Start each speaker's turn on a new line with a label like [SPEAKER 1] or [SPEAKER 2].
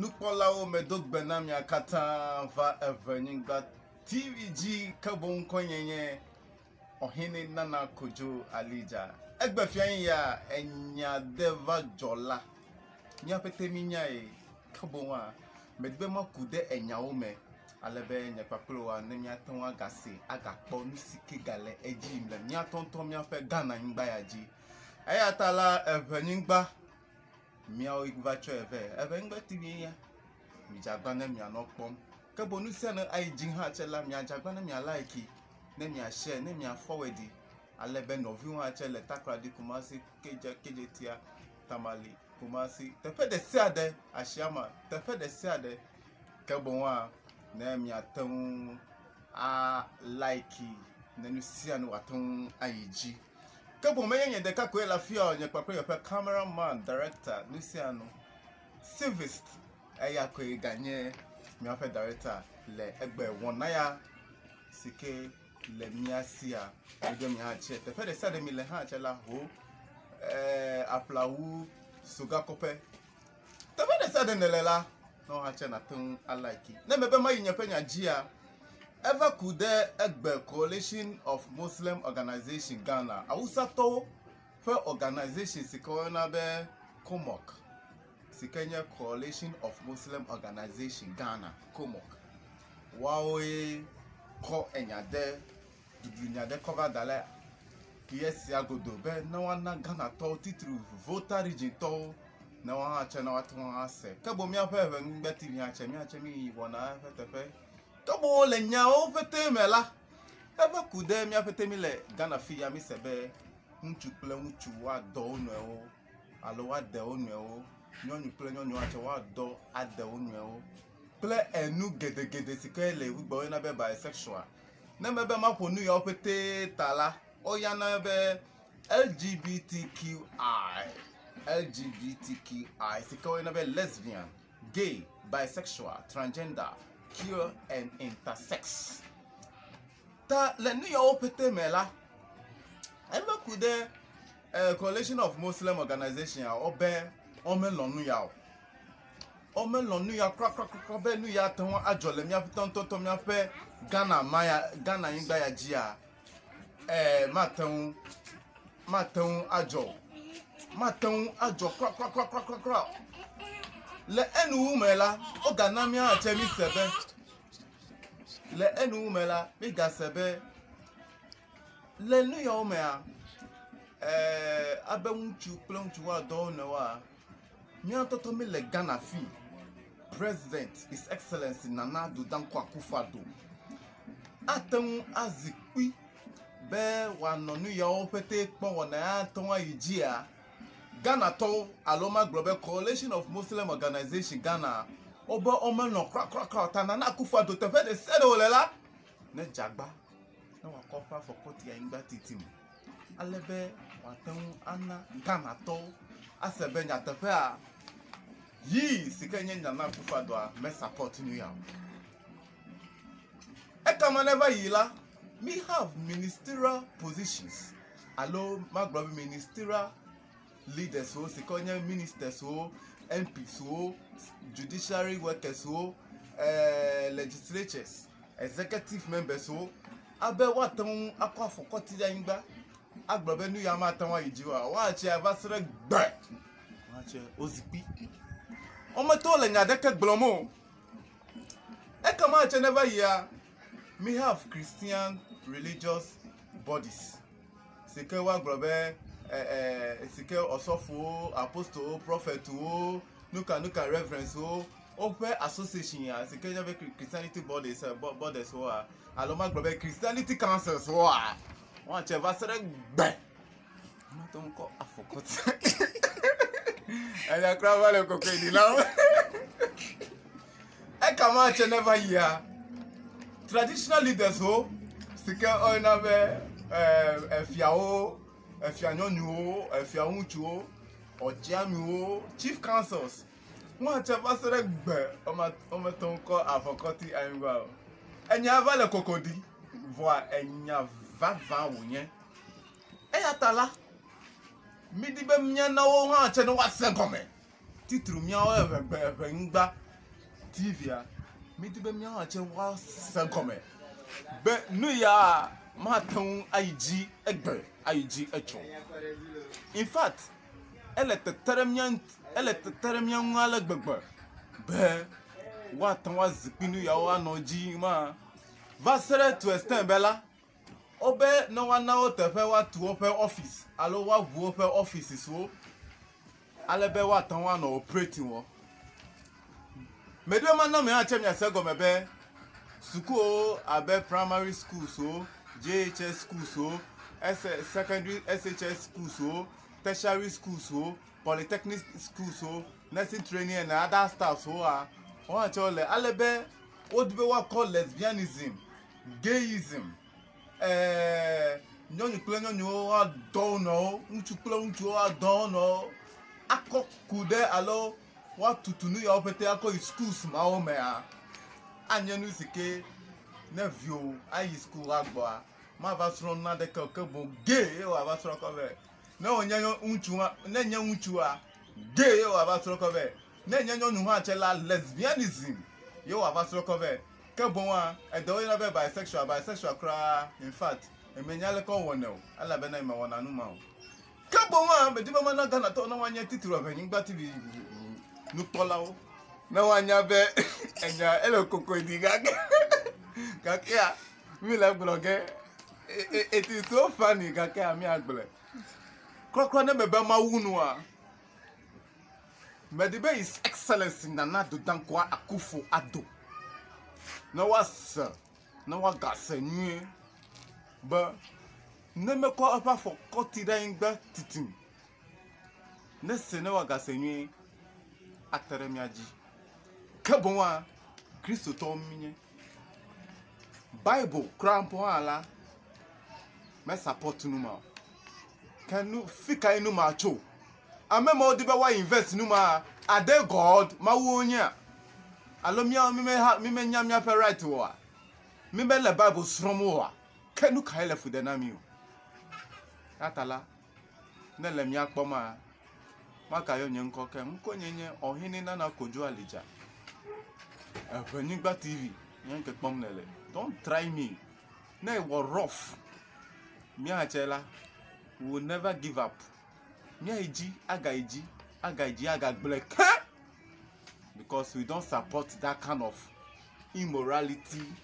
[SPEAKER 1] Nukpɔlawo medo gbe na mia katã va Eʋenyigba TV dzi ke boŋ ŋkɔnye nye Ɔhene Nana Kojo Alidza. Egbe fiayi ya enya de va dzɔ la, mía ƒete mi nyae ke boŋa medi be maku ɖe enyawo me ale be nye kpakple wòa ne míate ŋu agase agakpɔ nu si ke gale edzi yim le mía ŋutɔŋutɔ míaƒe Ghana nyigba ya dzi. Eya ta la Eʋenyigba míawo va tsɔe vɛ. Eʋenyigba TV ye ya. Midze agba ne mianɔ kpɔm. Ke boŋ nu sia nu ayi dzi hã tse la, miadze agba ne mia like, ne mia share, ne mia forward ale be nɔviwo hã tse le Takoradi, Kumasi, Kedze, Kedzetia, Tamale, Kumasi, teƒe ɖe sia ɖe, Ashiama, teƒe ɖe sia ɖe. Ke boŋua, ne miate ŋu a like ne nu sia nu wòate ŋu ayi dzi. Ke boŋ menye nye ɖeka koe le afia o, nye kpakple yeƒe cameraman, director, nu sia nu. Civist eya koe ganye míaƒe director le egbe wɔna ya si ke le mía sia. Mído mi hã tse. Teƒe ɖe sia ɖe mi le hã tse la ho eh, aƒlawu sogakɔƒe. Teƒe ɖe sia ɖe nèle la, ne wò hã tse nàte ŋu alike. Ne mebe mayi nye ƒe nya dzia, eva ku ɖe egbe Coalition of Muslim Organization Ghana, Awusatɔwo ƒe organization si ke woyɔna be COMOG, si ke nye Coalition of Muslim Organization Ghana, COMOG. Woawoe kɔ enya de duɖunya ɖe kɔ va da ɖe ye sia godo be ne woana Ghanatɔwo titri Volta region tɔwo ne woa hã tse ne woate ŋu ase. Ke boŋ míaƒe Eʋeŋugbe TV hã tse míatse míyi wɔna eƒe teƒe. Ke boŋ le nyawo ƒete me la, eva ku ɖe mía ƒete mí le Ghana fi ya míse be ŋutsu kple ŋutsu woadɔ wo nɔewo alo woade wo nɔewo, nyɔnu kple nyɔnu hã tse woadɔ ade wo nɔewo kple enu geɖegeɖe si ke le yevugbea woyɔna be bisexual. Ne mebe maƒo nu yawo ƒete ta la, woyana be LGBTQI, LGBTQI si ke woyɔna be lesbian, gay, bisexual, transgender, queer and intersex. Ta le nu yawo ƒete me la, eme ku ɖe eh, Coalition of Muslim Organization a wobe womelɔ̃ nu ya o. Womelɔ̃ nu ya krakrakrakra be nu ya ate ŋu adzɔ le míaƒe ŋutɔŋutɔ míaƒe Ghana ma ya Ghana nyigba ya dzia eh, mate ŋu mate ŋu adzɔ o. Mate ŋu adzɔ krakrakrakrakra o. Le enuwu me la, wogana mía tse mí se be le enuwu me la, mígase be le nu yawo mea, eh, abe ŋutsu kple ŋutsu woadɔ wo nɔewoa, mía ŋutɔtɔ míle Ghana fi. President His Excellency Nana Addo Dankwa Akufo-Addo ate ŋu azi kpui be wòanɔ nu yawo ƒete kpɔm wɔna ya ate ŋu ayi dzia? Ghanatɔwo alo magblɔ be Coalition of Muslim Organization Ghana wobe womelɔ̃ krakrakra o ta Nana Akufo-Addo teƒe ɖe sia ɖe wòle la nedze agba ne wòakɔ eƒe afɔkɔti anyigba titim ale be wòate ŋu ana Ghanatɔwo ase be nyateƒea yi si ke nye Nana Akufo-Addoa me support nu ya o. Ekema ne va yi la, mi have ministerial positions alo magblɔ be ministerial leaders wo si ke nye ministers wo, MPs wo, judiciary workers wo, eh, legislatures, executive members wo abe woate ŋu akɔ afɔkɔti ɖe anyigba agblɔ be nu ya mate ŋu ayi dzi oa, woatsi ava se ɖe gbe. Woatsi wo zikpui. Wometɔ le nya ɖeke gblɔm o. Ekema tse neva yia, mi have Christian religious bodies si ke woagblɔ be eh, eh, si ke osɔfowo, apostolwo, prophetwo, nuka nuka reverendswo woƒe association ya si ke nye be Christianity bodies, eh, bodies woa alo magblɔ be Christianity councils woa woatse va se ɖe gbe Mate ŋu kɔ afɔkɔti. Enya kura va le kɔkɔe ɖi na wo. Ekama tse ne va yia, traditional leaders wo si ke woyɔna be eh, efiawo, efia nyɔnuwo, efia ŋutsuwo, ɔtsiamiwo, chief councils. Woatse va se ɖe gbe womete ŋu kɔ afɔkɔti anyigba o. Enya va le koko ɖi, vɔa enya vavã wònye. Eya ta la, mídi be míana wo hã tse ne woase gɔme. Titri míawo eʋegbe eʋenyigba. TV-a, mídi be míawo hã tse woase gɔme be nu ya mate ŋu ayi dzi egbe ayi dzi etsɔ. In fact, ele tete ɖe mía ŋuti, ele tete ɖe mía ŋu ale gbegbe be woate ŋu azikpui nu yawo anɔ dzi ma. Va se ɖe to extent be la, wobe ne woana wo teƒe woatu woƒe office alo woaʋu woƒe offices wo ale be woate ŋu anɔ operating wɔ. Medi be mana mi hã tse miase gɔme be sukuwo abe primary schools wo, JHS schools wo, S secondary SHS schools wo, tertiary schools wo, polytechnic schools wo, nursing training and other stuffs woa, wo hã tse wole ale be wodi be woakɔ lesbianism, gayism, eh, nyɔnu kple nyɔnuwo woadɔ wo nɔewo, ŋutsu kple ŋutsuwo woadɔ wo nɔewo, akɔ ku ɖe alo woatutu nu yawo ƒete akɔ yi schools mawo mea, anye nu si ke ne viwò ayi school agbɔa, mava srɔ̃ naneke o ke boŋ gay ye wòava srɔ̃ kɔ vɛ. Ne wònye ŋutsu hã, ne nye ŋutsua, gay ye wòava srɔ̃ kɔ vɛ. Ne nye nyɔnu hã tse la, lesbianism ye wòava srɔ̃ kɔ vɛ. Ke boŋa, eɖewo yɔna be bisexual, bisexual kura, in fact, menya leke wowɔnɛ o elabena mewɔna nu ma o. Ke boŋa, medi be mana Ghanatɔwo ne woanye titri Eʋenyigba TV nukpɔlawo ne woanya be enya ele kokoe ɖi gake gakea mi le egblɔ ge it is so funny gakea miagblɔe. Klɔklɔ ne mebe mawu nua, medi be His Excellency Nana Addo Dankwa Akufo Addo ne woase ne woagase nyuie be ne mekɔ eƒe afɔ kɔ ti ɖe anyigba titim ne se ne woagase nyuie ate ɖe mía dzi. Ke boŋua, Kristotɔwo míenye. Bible kura ŋutɔ hã la, me support nu ma o. Ke nu fi kae nu ma tso? Ame mawo di be woa invest nu ma, are they God? Mawu wonyea? Alo míawo mímenya míaƒe right oa? Mímele Bible srɔ̃m oa? Ke nu kae le fu ɖe na mí o? Eya ta la, ne le mía kpɔmaa, magayɔ nye ŋkɔ ke. Ŋkɔnye nye Ɔhene Nana Kojo Alidza. Eʋenyigba TV nye ŋke kpɔm nèle. Don't try me. Ne ewɔ rough, mía tse la, we will never give up. Míayi dzi, agayi dzi, agayi dzi, agagblɔe ke because we don't support that kind of immorality.